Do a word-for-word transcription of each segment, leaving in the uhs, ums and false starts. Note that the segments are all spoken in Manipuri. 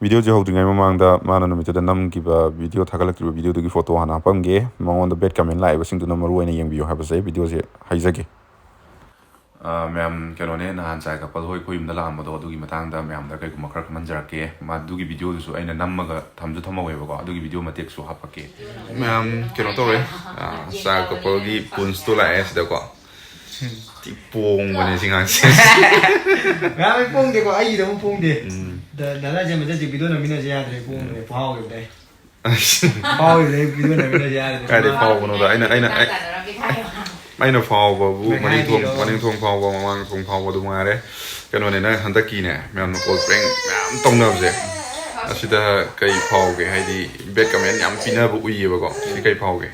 ꯚꯤꯗꯤꯑꯣꯁꯦ ꯍꯧꯗ꯭ꯔꯤꯉꯩ ꯃꯃꯥꯡꯗ ꯃꯥꯅ ꯅꯨꯃꯤꯠꯇꯨꯗ ꯅꯝꯈꯤꯕ ꯚꯤꯗꯤꯑꯣ ꯊꯥꯒꯠꯂꯛꯈꯤꯕ ꯚꯤꯗꯤꯑꯣꯗꯨꯒꯤ ꯐꯣꯇꯣ ꯍꯥꯟꯅ ꯍꯥꯞꯄꯝꯒꯦ꯫ ꯃꯉꯣꯟꯗ ꯕꯦꯠ ꯀꯃꯦꯟ ꯂꯥꯛꯏꯕꯁꯤꯡꯗꯨꯅ ꯃꯔꯨ ꯑꯣꯏꯅ ꯌꯦꯡꯕꯤꯌꯨ ꯍꯥꯏꯕꯁꯦ ꯑꯩ ꯚꯤꯗꯤꯑꯣꯁꯦ ꯍꯥꯏꯖꯒꯦ꯫ ꯑ, ꯃꯌꯥꯝ, ꯀꯩꯅꯣꯅꯦ, ꯅꯍꯥꯟ ꯆꯥꯏ ꯀꯄꯜ ꯍꯣꯏ ꯑꯩꯈꯣꯏ ꯌꯨꯝꯗ ꯂꯥꯛꯑꯝꯕꯗꯣ, ꯑꯗꯨꯒꯤ ꯃꯇꯥꯡꯗ ꯃꯌꯥꯝꯗ ꯀꯩꯒꯨꯝꯕ ꯈꯔ ꯈꯪꯍꯟꯖꯔꯛꯀꯦ꯫ ꯃꯗꯨꯒꯤ ꯚꯤꯗꯤꯑꯣꯗꯨꯁꯨ ꯑꯩꯅ ꯅꯝꯃꯒ ꯊꯝꯁꯨ ꯊꯝꯍꯧꯋꯦꯕꯀꯣ, ꯑꯗꯨꯒꯤ ꯚꯤꯗꯤꯑꯣ ꯃꯇꯦꯛꯁꯨ ꯍꯥꯞꯄꯛꯀꯦ꯫ ꯃꯌꯥꯝ, ꯀꯩꯅꯣ ꯇꯧꯔꯦ, ꯑ, ꯆꯥꯏ ꯀꯄꯜꯒꯤ ꯄꯨꯟꯁꯇꯣ ꯂꯥꯛꯑꯦ ꯁꯤꯗꯀꯣ꯫ ꯊꯤ ꯄꯣꯡꯕꯅꯦ ꯁꯤ ꯉꯥꯡꯁꯦ꯫ ꯃꯌꯥꯝ ꯑꯩ ꯄꯣꯡꯗꯦꯀꯣ, ꯑꯩꯒꯤꯗꯃꯛ ꯄꯣꯡꯗꯦ꯫ ꯎꯝ꯫ ꯗ-, ꯗꯥꯗꯥ ꯖꯦꯃꯁꯇꯔ ꯖꯤ ꯄꯤꯗꯣ ꯅꯝꯃꯤꯟꯅꯁꯦ ꯌꯥꯗ꯭ꯔꯦ, ꯄꯣꯡꯗ꯭ꯔꯦ, ꯐꯥꯎꯈꯤꯕꯗꯩ꯫ ꯐꯥꯎꯈꯤꯕꯗꯩ ꯄꯤꯗꯣ ꯅꯝꯃꯤꯟꯅꯁꯦ ꯌꯥꯗ꯭ꯔꯦ꯫ ꯀꯥꯏꯗꯩ ꯐꯥꯎꯕꯅꯣꯗ? ꯑꯩꯅ, ꯑꯩꯅ, ꯑꯩ-, ꯇꯥꯟꯅꯔꯒꯦ ꯍꯥꯏꯌꯣ꯫ ꯑꯩꯅ ꯐꯥꯎꯕꯕꯨ ꯃꯦꯈꯥꯏ ꯃꯅꯤꯡꯊꯣꯡ, ꯄꯤꯔꯣ꯫ ꯃꯅꯤꯡꯊꯣꯡ ꯐꯥꯎꯕ, ꯃꯃꯥꯡꯊꯣꯡ ꯐꯥꯎꯕ ꯑꯗꯨ ꯃꯉꯥꯏꯔꯦ꯫ ꯀꯩꯅꯣꯅꯦ, ꯅꯪ ꯍꯟꯗꯛꯀꯤꯅꯦ, ꯃꯌꯥꯝꯅ ꯀꯣꯜ ꯄ꯭ꯔꯦꯡ ꯃꯌꯥꯝ ꯇꯧꯅꯕꯁꯦ, ꯑꯁꯤꯗ ꯀꯩ ꯐꯥꯎꯒꯦ? ꯍꯥꯏꯗꯤ, ꯕꯦꯠ ꯀꯃꯦꯟ ꯌꯥꯝ ꯄꯤꯅꯕ ꯎꯏꯌꯦꯕꯀꯣ, ꯁꯤ ꯀꯩ ꯐꯥꯎꯒꯦ?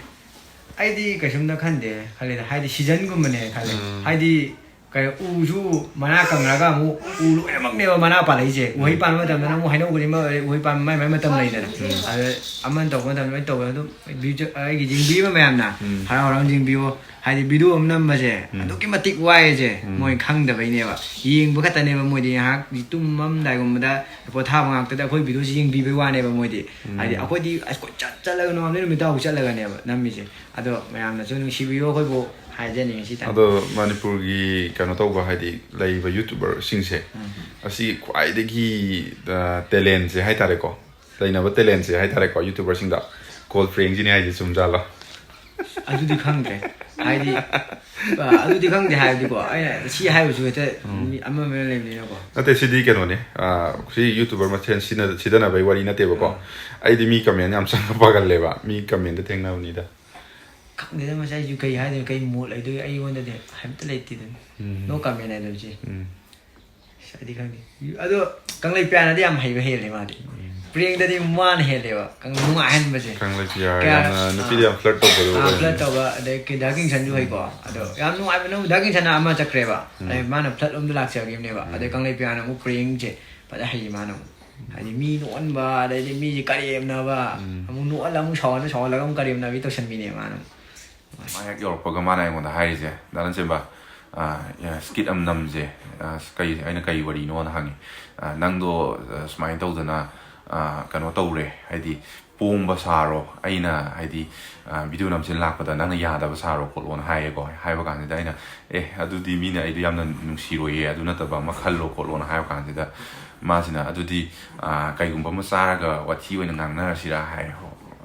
ꯑꯩꯗꯤ ꯀꯩꯁꯨꯝꯇ ꯈꯟꯗꯦ, ꯈꯜꯂꯦꯗ꯫ ꯍꯥꯏꯗꯤ, ꯁꯤꯖꯟꯒꯨꯝꯕꯅꯦ ꯈꯜꯂꯦ꯫ ꯎꯝ꯫ ꯍꯥꯏꯗꯤ, ꯀꯩ, ꯎꯁꯨ ꯃꯅꯥ ꯀꯪꯉꯒ ꯑꯃꯨꯛ ꯎ ꯂꯣꯏꯅꯃꯛꯅꯦꯕ ꯃꯅꯥ ꯄꯥꯜꯂꯛꯏꯁꯦ꯫ ꯎꯍꯩ ꯎꯝ꯫ ꯄꯥꯟꯕ ꯃꯇꯝꯗꯅ ꯑꯃꯨꯛ ꯍꯩꯅꯧꯒꯨꯝꯕ, ꯎꯍꯩ ꯄꯥꯟꯕ ꯃꯥꯏ ꯃꯥꯏ ꯃꯇꯝ ꯂꯩꯗꯅ꯫ ꯎꯝ꯫ ꯑꯗ ꯑꯃꯅ ꯇꯧꯕ ꯃꯇꯝꯗ ꯂꯣꯏ ꯇꯧꯋꯦ꯫ ꯑꯗꯨꯝ ꯚꯤꯗꯤꯑꯣ, ꯑꯩꯒꯤ ꯌꯦꯡꯕꯤꯔꯤꯕ ꯃꯌꯥꯝꯅ ꯎꯝ꯫ ꯍꯔꯥꯎ ꯍꯔꯥꯎ ꯌꯦꯡꯕꯤꯌꯣ꯫ ꯍꯥꯏꯗꯤ, ꯚꯤꯗꯤꯑꯣ ꯑꯃ ꯅꯝꯕꯁꯦ ꯎꯝ꯫ ꯑꯗꯨꯛꯀꯤ ꯃꯇꯤꯛ ꯋꯥꯏꯌꯦꯁꯦ ꯎꯝ꯫ ꯃꯣꯏ ꯈꯪꯗꯕꯩꯅꯦꯕ꯫ ꯌꯦꯡꯕ ꯈꯛꯇꯅꯦꯕ ꯃꯣꯏꯗꯤ꯫ ꯉꯥꯏꯍꯥꯛ ꯇꯨꯝꯃꯝꯗꯥꯏꯒꯨꯝꯕꯗ, ꯄꯣꯊꯥꯕ ꯉꯥꯛꯇꯗ ꯑꯩꯈꯣꯏ ꯚꯤꯗꯤꯑꯣꯁꯦ ꯌꯦꯡꯕꯤꯕꯩ ꯋꯥꯅꯦꯕ ꯃꯣꯏꯗꯤ꯫ ꯎꯝ꯫ ꯍꯥꯏꯗꯤ, ꯑꯩꯈꯣꯏꯗꯤ ꯑꯁ ꯀꯣꯏꯆꯠ ꯆꯠꯂꯒ ꯅꯣꯡꯉꯥꯟꯕꯗꯩ ꯅꯨꯃꯤꯠ ꯇꯥꯐꯥꯎ ꯆꯠꯂꯒꯅꯦꯕ ꯅꯝꯃꯤꯁꯦ꯫ ꯑꯗꯣ ꯃꯌꯥꯝꯅꯁꯨ ꯅꯨꯡꯁꯤꯕꯤꯌꯨ ꯑꯩꯈꯣꯏꯕꯨ ꯍꯥꯏꯖꯅꯤꯡꯉꯤ ꯁꯤ ꯇꯥꯏ꯫ ꯑꯗꯣ ꯃꯅꯤꯄꯨꯔꯒꯤ, ꯀꯩꯅꯣ ꯇꯧꯕ, ꯍꯥꯏꯗꯤ, ꯂꯩꯔꯤꯕ YouTuberꯁꯤꯡꯁꯦ, ꯎꯝ꯫ ꯑꯁꯤ ꯈ꯭ꯋꯥꯏꯗꯒꯤ, ꯑ, talentꯁꯦ ꯍꯥꯏꯇꯥꯔꯦꯀꯣ, ꯂꯩꯅꯕ talentꯁꯦ ꯍꯥꯏꯇꯥꯔꯦꯀꯣ, YouTuberꯁꯤꯡꯗ ꯀꯣꯜ ꯄ꯭ꯔꯦꯡꯁꯤꯅꯤ ꯍꯥꯏꯁꯦ ꯆꯨꯝꯖꯥꯠꯂꯣ? ꯑꯗꯨꯗꯤ ꯈꯪꯗ꯭ꯔꯦ꯫ ꯍꯥꯏꯗꯤ, ꯑ, ꯑꯗꯨꯗꯤ ꯈꯪꯗꯦ ꯍꯥꯏꯕꯗꯤꯀꯣ, ꯑꯩꯅ ꯁꯤ ꯍꯥꯏꯕꯁꯨ ꯍꯦꯛꯇ ꯎꯝ꯫ ꯃꯤ ꯑꯃ ꯑꯃ ꯂꯩꯕꯅꯤꯅꯀꯣ꯫ ꯅꯠꯇꯦ, ꯁꯤꯗꯤ ꯀꯩꯅꯣꯅꯦ, ꯑ, ꯁꯤ YouTuber ꯃꯁꯦꯟ ꯁꯤꯅ-, ꯁꯤꯗꯅꯕꯩ ꯋꯥꯔꯤ ꯅꯠꯇꯦꯕꯀꯣ꯫ ꯑꯥ꯫ ꯑꯩꯗꯤ ꯃꯤ comment ꯌꯥꯝ ꯆꯪꯅ ꯄꯥꯒꯜꯂꯦꯕ, ꯃꯤ commentꯇ ꯊꯦꯡꯅꯕꯅꯤꯗ꯫ ꯈꯪꯗꯦꯗ, ꯃꯁꯤ ꯑꯩꯁꯨ ꯀꯩ ꯍꯥꯏꯗꯣꯏꯅꯣ, ꯀꯩ ꯃꯣꯠ ꯂꯩꯗꯣꯏꯅꯣ ꯑꯩꯉꯣꯟꯗꯗꯤ ꯍꯥꯏꯐꯦꯠꯇ ꯂꯩꯇꯦꯗꯅ꯫ ꯎꯝ꯫ No comment ꯍꯥꯏꯗꯣ ꯁꯤ꯫ ꯎꯝ꯫ ꯑꯁ, ꯑꯩꯗꯤ ꯈꯪꯗꯦ꯫ ꯑꯗꯣ ꯀꯪꯂꯩ ꯄꯤꯌꯥꯅꯗꯤ ꯌꯥꯝ ꯍꯩꯕ ꯍꯦꯜꯂꯦ ꯃꯥꯗꯤ꯫ ꯎꯝ꯫ ꯄ꯭ꯔꯦꯡꯗꯗꯤ ꯃꯥꯅ ꯍꯦꯜꯂꯦꯕ꯫ ꯀꯪ-, ꯅꯨꯡꯉꯥꯏꯍꯟꯕꯁꯦ꯫ ꯀꯪꯂꯩ ꯄꯤꯌꯥ ꯀꯌꯥ-, ꯌꯥꯝꯅ ꯅꯨꯄꯤꯗ ꯑꯥ, ꯌꯥꯝ flirt ꯇꯧꯕꯗꯣ ꯑꯥ, ꯑꯣꯏ꯫ Flirt ꯇꯧꯕ, ꯑꯗꯩ ꯀꯤ-, ꯗꯥ ꯀꯤꯡꯁꯟꯁꯨ ꯍꯩꯀꯣ꯫ ꯑꯗꯣ ꯌꯥꯝ ꯅꯨꯡꯉꯥꯏꯕ, ꯅꯪ ꯗꯥ ꯀꯤꯡꯁꯟꯅ ꯑꯃ ꯆꯠꯈ꯭ꯔꯦꯕ꯫ ꯎꯝ꯫ ꯑꯗꯩ ꯃꯥꯅ flirt ꯂꯣꯝꯗ ꯂꯥꯛꯆꯈꯤꯕꯅꯦꯕ꯫ ꯎꯝ꯫ ꯑꯗꯩ ꯀꯪꯂꯩ ꯄꯤꯌꯥꯅ ꯑꯃꯨꯛ ꯄ꯭ꯔꯦꯡꯁꯦ ꯐꯖ ꯍꯩꯌꯦ ꯃꯥꯅ ꯑꯃꯨꯛ꯫ ꯍꯥꯏꯗꯤ ꯃꯤ ꯅꯣꯛꯍꯟꯕ, ꯑꯗꯩꯗꯤ ꯃꯤꯁꯦ ꯀꯔꯦꯝꯅꯕ, ꯎꯝ꯫ ꯑꯃꯨꯛ ꯅꯣꯛꯍꯜꯂ ꯑꯃꯨꯛ ꯁꯥꯎꯍꯜꯂ, ꯁꯥꯎꯍꯜꯂꯒ ꯑꯃꯨꯛ ꯀꯔꯦꯝꯅꯕꯤ ꯇꯧꯁꯟꯕꯤꯅꯦ ꯃꯥꯅ ꯑꯃꯨꯛ꯫ ꯃꯥ ꯍꯦꯛ ꯌꯧꯔꯛꯄꯒ ꯃꯥꯅ ꯑꯩꯉꯣꯟꯗ ꯍꯥꯏꯔꯤꯁꯦ, "ꯗꯥ ꯂꯟꯆꯦꯟꯕ, ꯁ꯭ꯀꯤꯠ ꯑꯃ ꯅꯝꯁꯦ꯫ ꯑ, ꯀꯩ ꯑꯩꯅ ꯀꯩ ꯋꯥꯔꯤꯅꯣꯅ ꯍꯪꯉꯤ꯫ ꯑ, "ꯅꯪꯗꯣ ꯑ, ꯁꯨꯃꯥꯏꯅ ꯇꯧꯗꯅ ꯑ, ꯀꯩꯅꯣ ꯇꯧꯔꯦ, ꯍꯥꯏꯗꯤ ꯄꯣꯡꯕ ꯁꯥꯔꯣ, ꯑꯩꯅ ꯍꯥꯏꯗꯤ ꯚꯤꯗꯤꯑꯣ ꯅꯝꯁꯤꯜ ꯂꯥꯛꯄꯗ ꯅꯪꯅ ꯌꯥꯗꯕ ꯁꯥꯔꯣ ꯈꯣꯠꯂꯣꯅ" ꯍꯥꯏꯌꯦꯀꯣ꯫ ꯍꯥꯏꯕ ꯀꯥꯟꯁꯤꯗ ꯑꯩꯅ, "ꯑꯦ, ꯑꯗꯨꯗꯤ ꯃꯤꯅ ꯑꯩꯗꯣ ꯌꯥꯝꯅ ꯅꯨꯡꯁꯤꯔꯣꯏꯌꯦ, ꯑꯗꯨ ꯅꯠꯇꯕ ꯑꯃ ꯈꯜꯂꯣ ꯈꯣꯠꯂꯣꯅ" ꯍꯥꯏꯕ ꯀꯥꯟꯁꯤꯗ ꯃꯥꯁꯤꯅ, "ꯑꯗꯨꯗꯤ ꯑ, ꯀꯩꯒꯨꯝꯕ ꯑꯃ ꯆꯥꯔꯒ ꯋꯥꯊꯤ ꯑꯣꯏꯅ ꯉꯥꯡꯅꯔꯁꯤꯔꯥ?" ꯍꯥꯏ꯫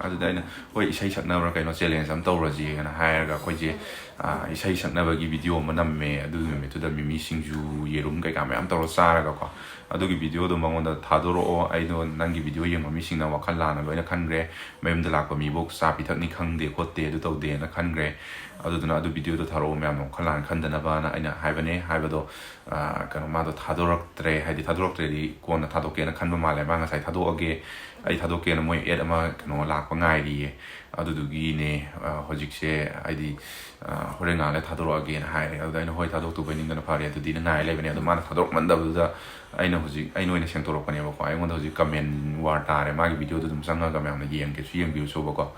ꯑꯗꯨꯗ ꯑꯩꯅ, "ꯍꯣꯏ, ꯏꯁꯩ ꯁꯛꯅꯕ꯭ꯔꯥ ꯀꯩꯅꯣ ꯆꯦꯂꯦꯟꯖ ꯑꯃ ꯇꯧꯔꯁꯤꯅ" ꯍꯥꯏꯔꯒ ꯑꯩꯈꯣꯏꯁꯦ ꯑ, ꯏꯁꯩ ꯁꯛꯅꯕꯒꯤ ꯚꯤꯗꯤꯑꯣ ꯑꯃ ꯅꯝꯃꯦ꯫ ꯑꯗꯨ ꯅꯨꯃꯤꯠꯇꯨꯗ ꯃꯤꯃꯤ ꯁꯤꯡꯖꯨ, ꯌꯦꯔꯨꯝ ꯀꯩꯀꯥ ꯃꯌꯥꯝ ꯇꯧꯔ ꯆꯥꯔꯒꯀꯣ꯫ "ꯑꯗꯨꯒꯤ ꯚꯤꯗꯤꯑꯣꯗꯣ ꯃꯉꯣꯟꯗ ꯊꯥꯗꯣꯔꯛꯑꯣ, ꯑꯩꯗꯣ ꯅꯪꯒꯤ ꯚꯤꯗꯤꯑꯣ ꯌꯦꯡꯕ ꯃꯤꯁꯤꯡꯅ ꯋꯥꯈꯜ ꯂꯥꯟꯅ ꯂꯣꯏꯅ ꯈꯟꯈ꯭ꯔꯦ, ꯃꯌꯨꯝꯗ ꯂꯥꯛꯄ ꯃꯤꯐꯧ ꯆꯥ ꯄꯤꯊꯛꯅꯤ ꯈꯪꯗꯦ ꯈꯣꯠꯇꯦ, ꯑꯗꯨ ꯇꯧꯗꯦꯅ ꯈꯟꯈ꯭ꯔꯦ꯫ ꯑꯗꯨꯗꯨꯅ ꯑꯗꯨ ꯚꯤꯗꯤꯑꯣꯗꯣ ꯊꯥꯔꯛꯑꯣ, ꯃꯌꯥꯝꯅ ꯋꯥꯈꯜ ꯂꯥꯟꯅ ꯈꯟꯗꯅꯕꯅ" ꯑꯩꯅ ꯍꯥꯏꯕꯅꯦ꯫ ꯍꯥꯏꯕꯗꯣ ꯑ, ꯀꯩꯅꯣ, ꯃꯥꯗꯣ ꯊꯥꯗꯣꯔꯛꯇ꯭ꯔꯦ, ꯍꯥꯏꯗꯤ ꯊꯥꯗꯣꯔꯛꯇ꯭ꯔꯦꯗꯤ ꯀꯣꯟꯅ ꯊꯥꯗꯣꯛꯀꯦꯅ ꯈꯟꯕ ꯃꯥꯜꯂꯦ꯫ ꯃꯥ ꯉꯁꯥꯏ ꯊꯥꯗꯣꯛꯑꯒꯦ, ꯑꯩ ꯊꯥꯗꯣꯛꯀꯦꯅ ꯃꯣꯏ ꯑꯦꯗ ꯑꯃ ꯀꯩꯅꯣ ꯂꯥꯛꯄ ꯉꯥꯏꯔꯤꯌꯦ꯫ ꯑꯗꯨꯗꯨꯒꯤꯅꯦ ꯑ, ꯍꯧꯖꯤꯛꯁꯦ ꯍꯥꯏꯗꯤ ꯑ, ꯍꯣꯔꯦꯟ ꯉꯥꯏꯍꯥꯛ ꯂꯩꯔ ꯊꯥꯗꯣꯔꯛꯑꯒꯦꯅ ꯍꯥꯏꯔꯦ꯫ ꯑꯗꯨꯗ ꯑꯩꯅ, "ꯍꯣꯏ, ꯊꯥꯗꯣꯛꯇꯨꯕꯩ ꯅꯤꯡꯗꯅ ꯐꯔꯦ ꯑꯗꯨꯗꯤꯅ" ꯉꯥꯏ ꯂꯩꯕꯅꯦ꯫ ꯑꯗꯣ ꯃꯥꯅ ꯊꯥꯗꯣꯔꯛꯃꯟꯗꯕꯗꯨꯗ ꯑꯩꯅ ꯍꯧꯖꯤꯛ, ꯑꯩꯅ ꯑꯣꯏꯅ ꯁꯦꯡꯗꯣꯔꯛꯄꯅꯦꯕꯀꯣ꯫ ꯑꯩꯉꯣꯟꯗ ꯍꯧꯖꯤꯛ ꯀꯃꯦꯟ ꯋꯥꯔ ꯇꯥꯔꯦ꯫ ꯃꯥꯒꯤ ꯚꯤꯗꯤꯑꯣꯗꯣ ꯑꯗꯨꯝ ꯆꯪꯉꯒ ꯃꯌꯥꯝꯅ ꯌꯦꯡꯒꯦꯁꯨ ꯌꯦꯡꯕꯤꯔꯨꯁꯣꯕꯀꯣ꯫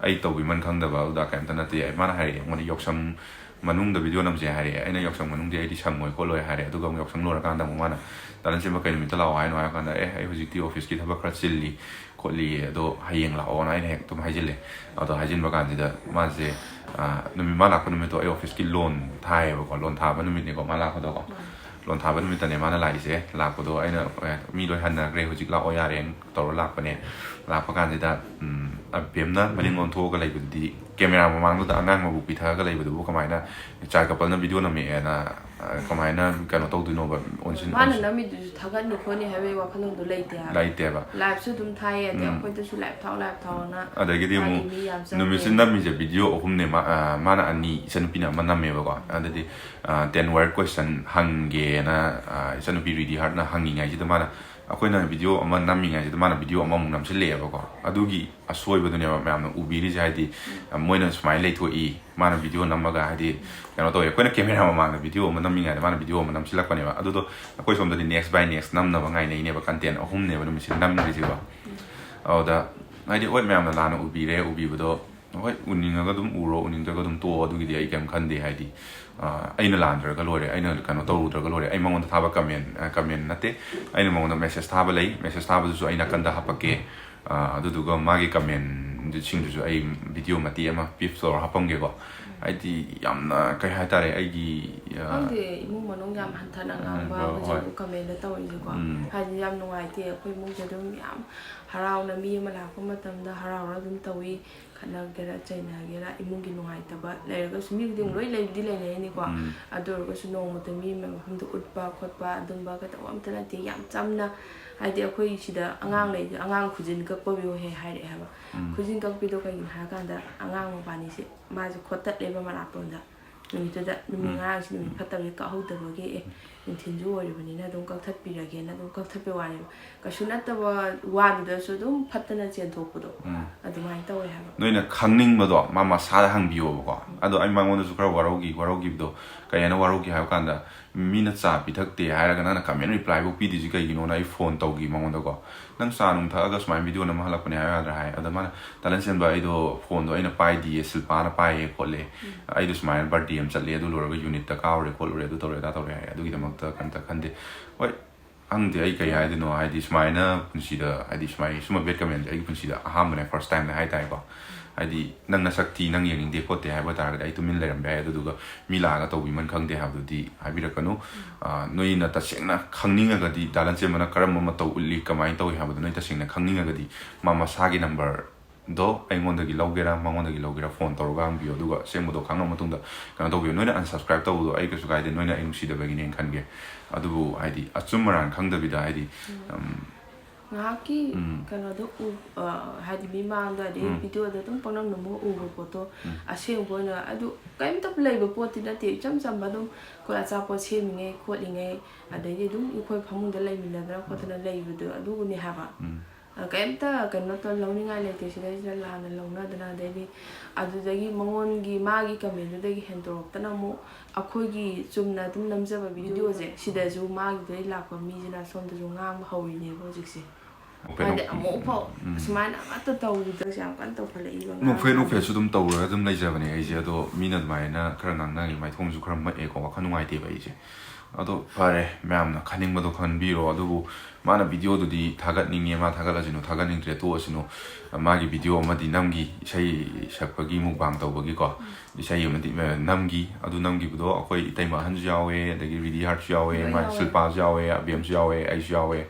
ꯑꯩ ꯇꯧꯕꯤꯃꯟ ꯈꯪꯗꯕ ꯑꯗꯨꯗ ꯀꯩꯝꯇ ꯅꯠꯇꯦ꯫ ꯃꯥꯅ ꯍꯥꯏꯔꯛꯑꯦ ꯑꯩꯉꯣꯟꯗ, "ꯌꯥꯎꯁꯪ ꯃꯅꯨꯡꯗ ꯚꯤꯗꯤꯑꯣ ꯅꯝꯁꯦ" ꯍꯥꯏꯔꯛꯑꯦ꯫ ꯑꯩꯅ, "ꯌꯥꯎꯁꯪ ꯃꯅꯨꯡꯗꯤ ꯑꯩꯗꯤ ꯁꯪꯉꯣꯏ ꯈꯣꯠꯂꯣꯏ" ꯍꯥꯏꯔꯦ꯫ ꯑꯗꯨꯒ ꯑꯃꯨꯛ ꯌꯥꯎꯁꯪ ꯂꯣꯏꯔꯀꯥꯟꯗ ꯑꯃꯨꯛ ꯃꯥꯅ, "ꯇꯥꯂꯟ ꯁꯦꯝꯕ ꯀꯩ ꯅꯨꯃꯤꯠꯇ ꯂꯥꯛꯑꯣ ꯍꯥꯏꯅꯣ?" ꯍꯥꯏꯔ ꯀꯥꯟꯗ, "ꯑꯦ, ꯑꯩ ꯍꯧꯖꯤꯛꯇꯤ ꯑꯣꯐꯤꯁꯀꯤ ꯊꯕꯛ ꯈꯔ ꯆꯤꯜꯂꯤ ꯈꯣꯠꯂꯤ, ꯑꯗꯣ ꯍꯌꯦꯡ ꯂꯥꯛꯑꯣꯅ" ꯑꯩꯅ ꯍꯦꯛ ꯑꯗꯨꯝ ꯍꯥꯏꯖꯤꯜꯂꯦ꯫ ꯑꯗꯣ ꯍꯥꯏꯖꯤꯟꯕ ꯀꯥꯟꯁꯤꯗ ꯃꯥꯁꯦ, ꯑ, ꯅꯨꯃꯤꯠ ꯃꯥ ꯂꯥꯛꯄ ꯅꯨꯃꯤꯠꯇꯣ ꯑꯩ ꯑꯣꯐꯤꯁꯀꯤ ꯂꯣꯟ ꯊꯥꯏꯌꯦꯕꯀꯣ, ꯂꯣꯟ ꯊꯥꯕ ꯅꯨꯃꯤꯠꯅꯤꯀꯣ ꯃꯥ ꯂꯥꯛꯄꯗꯣꯀꯣ꯫ ꯂꯣꯟ ꯊꯥꯕ ꯅꯨꯃꯤꯠꯇꯅꯦ ꯃꯥꯅ ꯂꯥꯛꯏꯁꯦ꯫ ꯂꯥꯛꯄꯗꯣ ꯑꯩꯅ, "ꯑꯦ, ꯃꯤ ꯂꯣꯏ ꯍꯟꯅꯈ꯭ꯔꯦ, ꯍꯧꯖꯤꯛ ꯂꯥꯛꯑꯣ ꯌꯥꯔꯦꯅ" ꯇꯧꯔ ꯂꯥꯛꯄꯅꯦ꯫ ꯂꯥꯛꯄ ꯀꯥꯟꯁꯤꯗ, ꯎꯝ, ꯑꯕꯦꯝꯅ ꯃꯅꯤꯡ ꯑꯣꯟꯊꯣꯛꯑꯒ ꯂꯩꯕꯗꯨꯗꯤ, ꯀꯦꯃꯦꯔꯥ ꯃꯃꯥꯡꯗꯨꯗ ꯑꯉꯥꯡ ꯃꯕꯨꯛ ꯄꯤꯊꯛꯑꯒ ꯂꯩꯕꯗꯨꯕꯨ ꯀꯃꯥꯏꯅ ꯆꯥꯏꯜ ꯀꯄꯜꯅ ꯚꯤꯗꯤꯑꯣ ꯅꯝꯃꯛꯑꯦꯅ, ꯑ, ꯀꯃꯥꯏꯅ ꯀꯩꯅꯣ ꯇꯧꯗꯣꯏꯅꯣꯕ? ꯑꯣꯟꯁꯤꯟ-, ꯃꯥꯅ ꯑꯣꯟꯁꯤꯟ-, ꯅꯝꯃꯤꯗꯨꯁꯨ ꯊꯥꯒꯠꯅꯤ ꯈꯣꯠꯅꯤ ꯍꯥꯏꯕꯒꯤ ꯋꯥꯈꯜꯂꯣꯟꯗꯣ ꯂꯩꯇꯦ ꯍꯥꯏꯕ꯫ ꯂꯩꯇꯦꯕ꯫ ꯂꯥꯏꯚꯁꯨ ꯑꯗꯨꯝ ꯊꯥꯏꯌꯦ, ꯑꯗꯩ ꯎꯝ꯫ ꯑꯩꯈꯣꯏꯗꯁꯨ ꯂꯥꯏꯚ ꯊꯥꯎ, ꯂꯥꯏꯚ ꯊꯥꯎꯅ ꯑꯗꯒꯤꯗꯤ ꯃꯥꯒꯤ ꯑꯃꯨꯛ ꯃꯤ ꯌꯥꯝ ꯆꯪꯉꯦ꯫ ꯅꯨꯃꯤꯠꯁꯤ ꯅꯝꯃꯤꯁꯦ ꯚꯤꯗꯤꯑꯣ ꯑꯍꯨꯝꯅꯦ꯫ ꯃꯥ-, ꯑ, ꯃꯥꯅ ꯑꯅꯤ, ꯏꯆꯟꯅꯨꯄꯤꯅ ꯑꯃ ꯅꯝꯃꯦꯕꯀꯣ꯫ ꯑꯗꯨꯗꯤ, ꯑ, ten word question ꯍꯪꯒꯦꯅ, ꯑ, ꯏꯆꯟꯅꯨꯄꯤ ꯔꯤꯗꯤ ꯍꯥꯔꯠꯅ ꯍꯪꯉꯤꯉꯩꯁꯤꯗ ꯃꯥꯅ, ꯑꯩꯈꯣꯏꯅ ꯚꯤꯗꯤꯑꯣ ꯑꯃ ꯅꯝꯃꯤꯉꯩꯁꯤꯗ ꯃꯥꯅ ꯚꯤꯗꯤꯑꯣ ꯑꯃꯃꯨꯛ ꯅꯝꯁꯤꯜꯂꯛꯑꯦꯕꯀꯣ꯫ ꯑꯗꯨꯒꯤ ꯑꯁꯣꯏꯕꯗꯨꯅꯦꯕ ꯃꯌꯥꯝꯅ ꯎꯕꯤꯔꯤꯁꯦ꯫ ꯍꯥꯏꯗꯤ, ꯃꯣꯏꯅ ꯁꯨꯃꯥꯏꯅ ꯂꯩꯊꯣꯛꯏ, ꯃꯥꯅ ꯚꯤꯗꯤꯑꯣ ꯅꯝꯃꯒ, ꯍꯥꯏꯗꯤ, ꯀꯩꯅꯣ ꯇꯧꯋꯦ, ꯑꯩꯈꯣꯏꯅ ꯀꯦꯃꯦꯔꯥ ꯃꯃꯥꯡꯗ ꯚꯤꯗꯤꯑꯣ ꯑꯃ ꯅꯝꯃꯤꯉꯩꯗ ꯃꯥꯅ ꯚꯤꯗꯤꯑꯣ ꯑꯃ ꯅꯝꯁꯤꯜꯂꯛꯄꯅꯦꯕ꯫ ꯑꯗꯨꯗꯣ ꯑꯩꯈꯣꯏ ꯁꯣꯝꯗꯗꯤ next by next ꯅꯝꯅꯕ ꯉꯥꯏꯅꯩꯅꯦꯕ, content ꯑꯍꯨꯝꯅꯦꯕ ꯅꯨꯃꯤꯠꯁꯤꯗ ꯅꯝꯗ꯭ꯔꯤꯁꯤꯀꯣ꯫ ꯑꯗꯨꯗ, ꯍꯥꯏꯗꯤ, ꯍꯣꯏ, ꯃꯌꯥꯝꯅ ꯂꯥꯟꯅ ꯎꯕꯤꯔꯦ, ꯎꯕꯤꯕꯗꯣ, ꯍꯣꯏ, ꯎꯅꯤꯡꯉꯒ ꯑꯗꯨꯝ ꯎꯔꯣ, ꯎꯅꯤꯡꯗ꯭ꯔꯒ ꯑꯗꯨꯝ ꯇꯣꯛꯑꯣ, ꯑꯗꯨꯒꯤꯗꯤ ꯑꯩ ꯀꯩꯝ ꯈꯟꯗꯦ꯫ ꯍꯥꯏꯗꯤ, ꯑꯩꯅ ꯂꯥꯟꯗ꯭ꯔꯒ ꯂꯣꯏꯔꯦ, ꯑꯩꯅ ꯀꯩꯅꯣ ꯇꯧꯔꯨꯗ꯭ꯔꯒ ꯂꯣꯏꯔꯦ꯫ ꯑꯩ ꯃꯉꯣꯟꯗ ꯊꯥꯕ ꯀꯃꯦꯟ, ꯀꯃꯦꯟ ꯅꯠꯇꯦ, ꯑꯩꯅ ꯃꯉꯣꯟꯗ ꯃꯦꯁꯦꯖ ꯊꯥꯕ ꯂꯩ, ꯃꯦꯁꯦꯖ ꯊꯥꯕꯗꯨꯁꯨ ꯑꯩ ꯅꯥꯀꯟꯗ ꯍꯥꯄꯛꯀꯦ꯫ ꯑꯗꯨꯗꯨꯒ ꯃꯥꯒꯤ ꯀꯃꯦꯟꯁꯤꯡꯗꯨꯁꯨ ꯑꯩ ꯚꯤꯗꯤꯑꯣ ꯃꯇꯦꯛ ꯑꯃ ꯄꯤꯞ ꯇꯧꯔ ꯍꯥꯄꯝꯒꯦꯀꯣ꯫ ꯍꯥꯏꯗꯤ ꯌꯥꯝꯅ ꯀꯩ ꯍꯥꯏꯇꯥꯔꯦ, ꯑꯩꯒꯤ ꯈꯪꯗꯦ, ꯏꯃꯨꯡ ꯃꯅꯨꯡ ꯌꯥꯝ ꯍꯟꯊꯅ ꯉꯥꯡꯕ ꯍꯧꯖꯤꯛ ꯀꯃꯦꯟꯗ ꯇꯧꯔꯤꯁꯦꯀꯣ꯫ ꯍꯥꯏꯗꯤ ꯌꯥꯝ ꯅꯨꯡꯉꯥꯏꯇꯦ꯫ ꯑꯩꯈꯣꯏ ꯏꯃꯨꯡꯁꯦ ꯑꯗꯨꯝ ꯌꯥꯝ ꯍꯔꯥꯎꯅ, ꯃꯤ ꯑꯃ ꯂꯥꯛꯄ ꯃꯇꯝꯗ ꯍꯔꯥꯎꯔ ꯑꯗꯨꯝ ꯇꯧꯏ꯫ ꯈꯠꯅꯒꯦꯔꯥ ꯆꯩꯅꯒꯦꯔꯥ, ꯏꯃꯨꯡꯒꯤ ꯅꯨꯡꯉꯥꯏꯇꯕ ꯂꯩꯔꯒꯁꯨ, ꯃꯤ ꯈꯨꯗꯤꯡ ꯂꯣꯏ ꯂꯩꯕꯨꯗꯤ ꯂꯩꯅꯩꯅꯤꯀꯣ꯫ ꯑꯗꯨ ꯑꯣꯏꯔꯒꯁꯨ ꯅꯣꯡꯃꯇ ꯃꯤ ꯃꯐꯝꯗ ꯎꯠꯄ ꯈꯣꯠꯄ ꯑꯗꯨꯝꯕ ꯀꯩꯗꯧꯕ ꯑꯝꯇ ꯅꯠꯇꯦ꯫ ꯌꯥꯝ ꯆꯝꯅ, ꯍꯥꯏꯗꯤ ꯑꯩꯈꯣꯏ ꯁꯤꯗ ꯑꯉꯥꯡ ꯂꯩ, ꯑꯉꯥꯡ ꯈꯨꯖꯤꯟ ꯀꯛꯄꯒꯤ ꯋꯥꯍꯩ ꯍꯥꯏꯔꯛꯑꯦ ꯍꯥꯏꯕ꯫ ꯈꯨꯖꯤꯟ ꯀꯛꯄꯤꯗꯣ ꯀꯩꯒꯤꯅꯣ ꯍꯥꯏꯔꯀꯥꯟꯗ, ꯑꯉꯥꯡ ꯃꯕꯥꯅꯤꯁꯦ ꯃꯥꯁꯦ ꯈꯣꯠꯇꯠꯂꯦꯕ ꯃꯅꯥꯇꯣꯟꯗ꯫ ꯅꯨꯃꯤꯠꯇꯨꯗ, ꯅꯨꯃꯤꯠ ꯉꯔꯥꯡꯁꯤ ꯅꯨꯃꯤꯠ ꯐꯠꯇꯕꯒꯤ ꯀꯛꯍꯧꯗꯕꯒꯤ, ꯑꯦ, ꯅꯨꯡꯊꯤꯜꯁꯨ ꯑꯣꯏꯔꯤꯕꯅꯤꯅ ꯑꯗꯨꯝ ꯀꯛꯊꯠꯄꯤꯔꯒꯦꯅ ꯑꯗꯨꯝ ꯀꯛꯊꯠꯄꯩ ꯋꯥꯅꯦꯕ꯫ ꯀꯩꯁꯨ ꯅꯠꯇꯕ ꯋꯥꯗꯨꯗꯁꯨ ꯑꯗꯨꯝ ꯐꯠꯇꯅ ꯆꯦꯟꯊꯣꯛꯄꯗꯣ ꯑꯗꯨꯃꯥꯏꯅ ꯇꯧꯋꯦ ꯍꯥꯏꯕ꯫ ꯅꯣꯏꯅ ꯈꯪꯅꯤꯡꯕꯗꯣ ꯃꯥ ꯃꯁꯥꯗ ꯍꯪꯕꯤꯌꯣꯕꯀꯣ꯫ ꯑꯗꯣ ꯑꯩ ꯃꯉꯣꯟꯗꯁꯨ ꯈꯔ ꯋꯥꯔꯧꯈꯤ꯫ ꯋꯥꯔꯧꯈꯤꯕꯗꯣ ꯀꯩ ꯍꯥꯏꯅ ꯋꯥꯔꯧꯈꯤ ꯍꯥꯏꯕ ꯀꯥꯟꯗ, ꯃꯤꯅ ꯆꯥ ꯄꯤꯊꯛꯇꯦ ꯍꯥꯏꯔꯒ ꯅꯪꯅ ꯀꯃꯦꯟ ꯔꯤꯄ꯭ꯂꯥꯏꯐꯧ ꯄꯤꯗ꯭ꯔꯤꯁꯤ ꯀꯩꯒꯤꯅꯣꯅ ꯑꯩ ꯐꯣꯟ ꯇꯧꯈꯤ ꯃꯉꯣꯟꯗꯀꯣ꯫ "ꯅꯪ ꯆꯥ ꯅꯨꯡ ꯊꯛꯑꯒ ꯁꯨꯃꯥꯏꯅ ꯚꯤꯗꯤꯑꯣ ꯅꯝꯕ ꯍꯜꯂꯛꯄꯅꯦ ꯍꯥꯏꯕ ꯌꯥꯗ꯭ꯔꯥ?" ꯍꯥꯏ꯫ ꯑꯗ ꯃꯥꯅ, "ꯇꯥꯂꯦꯟ ꯁꯦꯟꯕ, ꯑꯩꯗꯣ ꯐꯣꯟꯗꯣ ꯑꯩꯅ ꯄꯥꯏꯗꯤꯌꯦ, ꯁꯤꯜꯄꯥꯅ ꯄꯥꯏꯌꯦ ꯈꯣꯠꯂꯦ, ꯑꯩꯗꯣ ꯁꯨꯃꯥꯏꯅ ꯕꯥꯔꯗꯦ ꯑꯃ ꯆꯠꯂꯦ, ꯑꯗꯨ ꯂꯣꯏꯔꯒ ꯌꯨꯅꯤꯠꯇ ꯀꯥꯎꯔꯦ ꯈꯣꯠꯂꯨꯔꯦ, ꯑꯗꯨ ꯇꯧꯔꯦ ꯑꯗꯥ ꯇꯧꯔꯦ" ꯍꯥꯏ꯫ ꯑꯗꯨꯒꯤꯗꯃꯛꯇ ꯀꯩꯝꯇ ꯈꯟꯗꯦ꯫ ꯍꯣꯏ, ꯈꯪꯗꯦ ꯑꯩ ꯀꯩ ꯍꯥꯏꯗꯣꯏꯅꯣ꯫ ꯍꯥꯏꯗꯤ ꯁꯨꯃꯥꯏꯅ ꯄꯨꯟꯁꯤꯗ, ꯍꯥꯏꯗꯤ ꯁꯨꯃꯥꯏꯅ, ꯁꯨꯝꯕ ꯕꯦꯗ ꯀꯃꯦꯟꯁꯦ ꯑꯩꯒꯤ ꯄꯨꯟꯁꯤꯗ ꯑꯍꯥꯟꯕꯅꯦ, ꯐꯥꯔꯁ ꯇꯥꯏꯝꯅꯦ ꯍꯥꯏ ꯇꯥꯔꯦꯀꯣ꯫ ꯍꯥꯏꯗꯤ ꯅꯪ ꯅꯁꯛ ꯊꯤ, ꯅꯪ ꯌꯦꯡꯅꯤꯡꯗꯦ ꯈꯣꯠꯇꯦ ꯍꯥꯏꯕ ꯑꯣꯏ ꯇꯥꯔꯒꯗꯤ ꯑꯩ ꯇꯨꯃꯤꯟ ꯂꯩꯔꯝꯕ ꯌꯥꯏ꯫ ꯑꯗꯨꯗꯨꯒ ꯃꯤ ꯂꯥꯛꯑꯒ ꯇꯧꯕꯤꯃꯟ ꯈꯪꯗꯦ ꯍꯥꯏꯕꯗꯨꯗꯤ ꯍꯥꯏꯕꯤꯔꯛꯀꯅꯨ꯫ ꯑ, ꯅꯣꯏꯅ ꯇꯁꯦꯡꯅ ꯈꯪꯅꯤꯡꯉꯒꯗꯤ, ꯗꯥ ꯂꯟꯆꯦꯟꯕꯅ ꯀꯔꯝꯕ ꯃꯇꯧ ꯎꯠꯂꯤ, ꯀꯃꯥꯏꯅ ꯇꯧꯏ ꯍꯥꯏꯕꯗꯣ ꯅꯣꯏ ꯇꯁꯦꯡꯅ ꯈꯪꯅꯤꯡꯉꯒꯗꯤ, ꯃꯥ ꯃꯁꯥꯒꯤ ꯅꯝꯕꯔꯗꯣ ꯑꯩꯉꯣꯟꯗꯒꯤ ꯂꯧꯒꯦꯔꯥ ꯃꯉꯣꯟꯗꯒꯤ ꯂꯧꯒꯦꯔꯥ ꯐꯣꯟ ꯇꯧꯔꯒ ꯍꯪꯕꯤꯌꯣ꯫ ꯑꯗꯨꯒ ꯑꯁꯦꯡꯕꯗꯣ ꯈꯪꯉ ꯃꯇꯨꯡꯗ ꯀꯩꯅꯣ ꯇꯧꯕꯤꯌꯣ꯫ ꯅꯣꯏꯅ unsubscribe ꯇꯧꯕꯗꯣ ꯑꯩ ꯀꯩꯁꯨ ꯀꯥꯏꯗꯦ, ꯅꯣꯏꯅ ꯑꯩ ꯅꯨꯡꯁꯤꯗꯕꯒꯤꯅꯦꯅ ꯈꯟꯒꯦ꯫ ꯑꯗꯨꯕꯨ ꯍꯥꯏꯗꯤ ꯑꯆꯨꯝ ꯑꯔꯥꯟ ꯈꯪꯗꯕꯤꯗ ꯍꯥꯏꯗꯤ, ꯎꯝ, ꯉꯥꯏꯍꯥꯛꯀꯤ ꯎꯝ꯫ ꯀꯩꯅꯣꯗꯣ ꯎ-, ꯑ, ꯍꯥꯏꯗꯤ ꯃꯤꯃꯥꯡꯗ, ꯑꯗꯩ ꯎꯝ꯫ ꯚꯤꯗꯤꯑꯣꯗ ꯑꯗꯨꯝ ꯄꯪꯅꯝ ꯅꯝꯃꯒ ꯎꯕ ꯄꯣꯠꯇꯣ, ꯎꯝ꯫ ꯑꯁꯦꯡꯕ ꯑꯣꯏꯅ ꯑꯗꯨ ꯀꯔꯤꯝꯇ ꯂꯩꯕ ꯄꯣꯠꯇꯤ ꯅꯠꯇꯦ꯫ ꯏꯆꯝ ꯆꯝꯕ ꯑꯗꯨꯝ ꯑꯩꯈꯣꯏ ꯑꯆꯥꯄꯣꯠ ꯁꯦꯝꯃꯤꯉꯩ ꯈꯣꯠꯂꯤꯉꯩ, ꯑꯗꯩꯗꯤ ꯑꯗꯨꯝ ꯑꯩꯈꯣꯏ ꯐꯃꯨꯡꯗ ꯂꯩꯃꯤꯟꯅꯗꯅ ꯈꯣꯠꯇꯅ ꯂꯩꯕꯗꯣ ꯑꯗꯨꯕꯨꯅꯦ ꯍꯥꯏꯕ꯫ ꯎꯝ꯫ ꯑ, ꯀꯩꯝꯇ ꯀꯩꯅꯣ ꯇꯧ-, ꯂꯧꯅꯤꯡꯉꯥꯏ ꯂꯩꯇꯦ꯫ ꯁꯤꯗꯩꯁꯤꯗ ꯂꯥꯟꯅ ꯂꯧꯅꯗꯅ, ꯑꯗꯩꯗꯤ ꯑꯗꯨꯗꯒꯤ ꯃꯉꯣꯟꯒꯤ, ꯃꯥꯒꯤ ꯀꯃꯦꯟꯗꯨꯗꯒꯤ ꯍꯦꯟꯗꯣꯔꯛꯇꯅ ꯑꯃꯨꯛ ꯑꯩꯈꯣꯏꯒꯤ ꯆꯨꯝꯅ ꯑꯗꯨꯝ ꯅꯝꯖꯕ ꯚꯤꯗꯤꯑꯣꯁꯦ, ꯁꯤꯗꯁꯨ ꯃꯥꯒꯤꯗꯩ ꯂꯥꯛꯄ ꯃꯤꯁꯤꯅ ꯁꯣꯝꯗꯁꯨ ꯉꯥꯡꯕ ꯍꯧꯔꯤꯅꯦꯕ ꯍꯧꯖꯤꯛꯁꯦ꯫ ꯅꯣꯛꯐꯦꯠ ꯍꯥꯏꯗꯤ ꯅꯣꯛ- ꯑꯃꯨꯛꯐꯥꯎ ꯎꯝ꯫ ꯁꯨꯃꯥꯏꯅ ꯑꯃꯠꯇ ꯇꯧꯈꯤꯗꯕꯁꯦ ꯌꯥꯝ ꯀꯟꯅ ꯇꯧꯈꯠꯂꯛꯏꯕ ꯅꯣꯛꯐꯦꯠ ꯉꯥꯡꯕ ꯅꯣꯛꯐꯦꯠꯁꯨ ꯑꯗꯨꯝ ꯇꯧꯔꯒ ꯑꯗꯨꯝ ꯂꯩꯖꯕꯅꯦ ꯑꯩꯁꯦ꯫ ꯑꯗꯣ ꯃꯤꯅ ꯑꯗꯨꯃꯥꯏꯅ ꯈꯔ ꯉꯥꯡꯅꯔꯤ, ꯃꯥꯏꯊꯣꯡꯁꯨ ꯈꯔ ꯃꯛꯑꯦꯀꯣ, ꯋꯥꯈꯜ ꯅꯨꯡꯉꯥꯏꯇꯦꯕ ꯑꯩꯁꯦ꯫ ꯑꯗꯣ ꯐꯔꯦ, ꯃꯌꯥꯝꯅ ꯈꯟꯅꯤꯡꯕꯗꯣ ꯈꯟꯕꯤꯔꯣ꯫ ꯑꯗꯨꯕꯨ ꯃꯥꯅ videoꯗꯨꯗꯤ ꯊꯥꯒꯠꯅꯤꯡꯉꯦ, ꯃꯥ ꯊꯥꯒꯠꯂꯁꯤꯅꯨ, ꯊꯥꯒꯠꯅꯤꯡꯗ꯭ꯔꯦ ꯇꯣꯛꯑꯁꯤꯅꯨ꯫ ꯃꯥꯒꯤ video ꯑꯃꯗꯤ ꯅꯝꯈꯤ, ꯏꯁꯩ ꯁꯛꯄꯒꯤ mukbang ꯇꯧꯕꯒꯤꯀꯣ꯫ ꯏꯁꯩ ꯑꯃꯗꯤ, ꯑ, ꯅꯝꯈꯤ꯫ ꯑꯗꯨ ꯅꯝꯈꯤꯕꯗꯣ ꯑꯩꯈꯣꯏ ꯏꯇꯩꯃ ꯑꯍꯟꯁꯨ ꯌꯥꯎꯋꯦ, ꯑꯗꯒꯤ ꯔꯤꯗꯤ ꯍꯥꯔꯠꯁꯨ ꯌꯥꯎꯋꯦ, ꯂꯣꯏ ꯃꯥꯒꯤ ꯌꯥꯎꯋꯦ꯫ ꯁꯤꯜꯄꯥꯁꯨ ꯌꯥꯎꯋꯦ, ꯑꯕꯦꯝꯁꯨ ꯌꯥꯎꯋꯦ, ꯑꯩꯁꯨ ꯌꯥꯎꯋꯦ꯫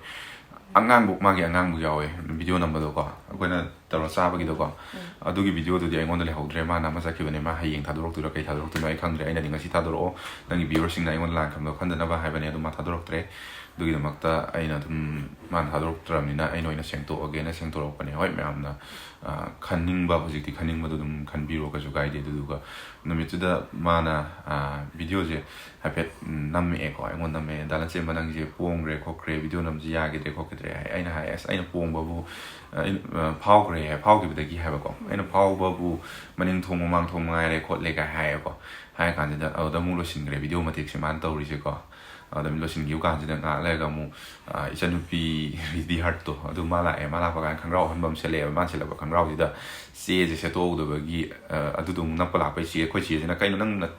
ꯑꯉꯥꯡꯕꯨ, ꯃꯥꯒꯤ ꯑꯉꯥꯡꯕꯨ ꯌꯥꯎꯋꯦ video ꯅꯝꯕꯗꯣꯀꯣ, ꯑꯩꯈꯣꯏꯅ ꯇꯧꯔ ꯆꯥꯕꯒꯤꯗꯣꯀꯣ꯫ ꯑꯗꯨꯒꯤ videoꯗꯨꯗꯤ ꯑꯩꯉꯣꯟꯗ ꯂꯩꯍꯧꯗ꯭ꯔꯦ, ꯃꯥꯅ ꯑꯃ ꯆꯠꯈꯤꯕꯅꯦ, ꯃꯥ ꯍꯌꯦꯡ ꯊꯥꯗꯣꯔꯛꯇꯣꯏꯔꯥ ꯀꯩ ꯊꯥꯗꯣꯔꯛꯇꯣꯏꯅꯣ ꯑꯩ ꯈꯪꯗ꯭ꯔꯦ꯫ ꯑꯩꯅꯗꯤ ꯉꯁꯤ ꯊꯥꯗꯣꯔꯛꯑꯣ, ꯅꯪꯒꯤ viewerꯁꯤꯡꯅ ꯑꯩꯉꯣꯟꯗ ꯂꯥꯟ ꯈꯟꯕ ꯈꯟꯗꯅꯕ ꯍꯥꯏꯕꯅꯦ, ꯑꯗꯨ ꯃꯥ ꯊꯥꯗꯣꯔꯛꯇ꯭ꯔꯦ꯫ ꯑꯗꯨꯒꯤꯗꯃꯛꯇ ꯑꯩꯅ ꯑꯗꯨꯝ ꯃꯥꯅ ꯊꯥꯗꯣꯔꯛꯇ꯭ꯔꯕꯅꯤꯅ ꯑꯩꯅ ꯑꯣꯏꯅ ꯁꯦꯡꯇꯣꯛꯑꯒꯦꯅ ꯁꯦꯡꯇꯣꯔꯛꯄꯅꯦ꯫ ꯍꯣꯏ, ꯃꯌꯥꯝꯅ, ꯑ, ꯈꯟꯅꯤꯡꯕ, ꯍꯧꯖꯤꯛꯇꯤ ꯈꯟꯅꯤꯡꯕꯗꯣ ꯑꯗꯨꯝ ꯈꯟꯕꯤꯔꯣ, ꯀꯩꯁꯨ ꯀꯥꯏꯗꯦ꯫ ꯑꯗꯨꯗꯨꯒ ꯅꯨꯃꯤꯠꯇꯨꯗ ꯃꯥꯅ, ꯑ, videoꯁꯦ ꯍꯥꯏꯐꯦꯠ, ꯎꯝ, ꯅꯝꯃꯛꯑꯦꯀꯣ꯫ ꯑꯩꯉꯣꯟꯗ ꯅꯝꯃꯛꯑꯦ, "ꯗꯥ ꯂꯟꯆꯦꯟꯕ, ꯅꯪꯁꯦ ꯄꯣꯡꯈ꯭ꯔꯦ ꯈꯣꯠꯈ꯭ꯔꯦ, video ꯅꯝꯕꯁꯦ ꯌꯥꯈꯤꯗ꯭ꯔꯦ ꯈꯣꯠꯈꯤꯗ꯭ꯔꯦ" ꯍꯥꯏ꯫ ꯑꯩꯅ ꯍꯥꯏ, "ꯑꯁ, ꯑꯩꯅ ꯄꯣꯡꯕꯕꯨ, ꯑ, ꯑꯩꯅ, ꯑ, ꯐꯥꯎꯈ꯭ꯔꯦ" ꯍꯥꯏ, ꯐꯥꯎꯈꯤꯕꯗꯒꯤ ꯍꯥꯏꯕꯀꯣ꯫ "ꯑꯩꯅ ꯐꯥꯎꯕꯕꯨ ꯃꯅꯤꯡ ꯊꯣꯡ ꯃꯃꯥꯡ ꯊꯣꯡ ꯃꯉꯥꯏꯔꯦ ꯈꯣꯠꯂꯦ" ꯀꯥꯏ ꯍꯥꯏꯌꯦꯀꯣ꯫ ꯍꯥꯏꯔ ꯀꯥꯟꯁꯤꯗ ꯑꯗꯨꯗ ꯑꯃꯨꯛ ꯂꯣꯏꯁꯤꯟꯈ꯭ꯔꯦ video ꯃꯇꯦꯛꯁꯦ ꯃꯥꯅ ꯇꯧꯔꯤꯁꯦꯀꯣ꯫ ꯑꯗꯨꯝ ꯂꯣꯏꯁꯤꯟꯈꯤꯕ ꯀꯥꯟꯁꯤꯗ ꯉꯥꯏꯍꯥꯛ ꯂꯩꯔꯒ ꯑꯃꯨꯛ, ꯑ, ꯏꯆꯟꯅꯨꯄꯤ ꯔꯤꯗꯤ ꯍꯥꯔꯠꯇꯣ ꯑꯗꯨ ꯃꯥ ꯂꯥꯛꯑꯦ꯫ ꯃꯥ ꯂꯥꯛꯄ ꯀꯥꯟꯗ ꯈꯪꯒ꯭ꯔꯥꯎ ꯑꯍꯟꯕ ꯑꯃ ꯁꯦꯠꯂꯛꯑꯦꯕ꯫ ꯃꯥꯅ ꯁꯦꯠꯂꯛꯄ ꯈꯪꯒ꯭ꯔꯥꯎꯁꯤꯗ ꯆꯦꯁꯦ ꯁꯦꯠꯇꯣꯛꯍꯧꯗꯕꯒꯤ, ꯑ, ꯑꯗꯨꯗꯣ ꯑꯃꯨꯛ ꯅꯞꯄ ꯂꯥꯛꯄ꯫ ꯏꯆꯦ, ꯑꯩꯈꯣꯏ ꯆꯦꯁꯤꯅ, "ꯀꯩꯅꯣ ꯅꯪ ꯅ-,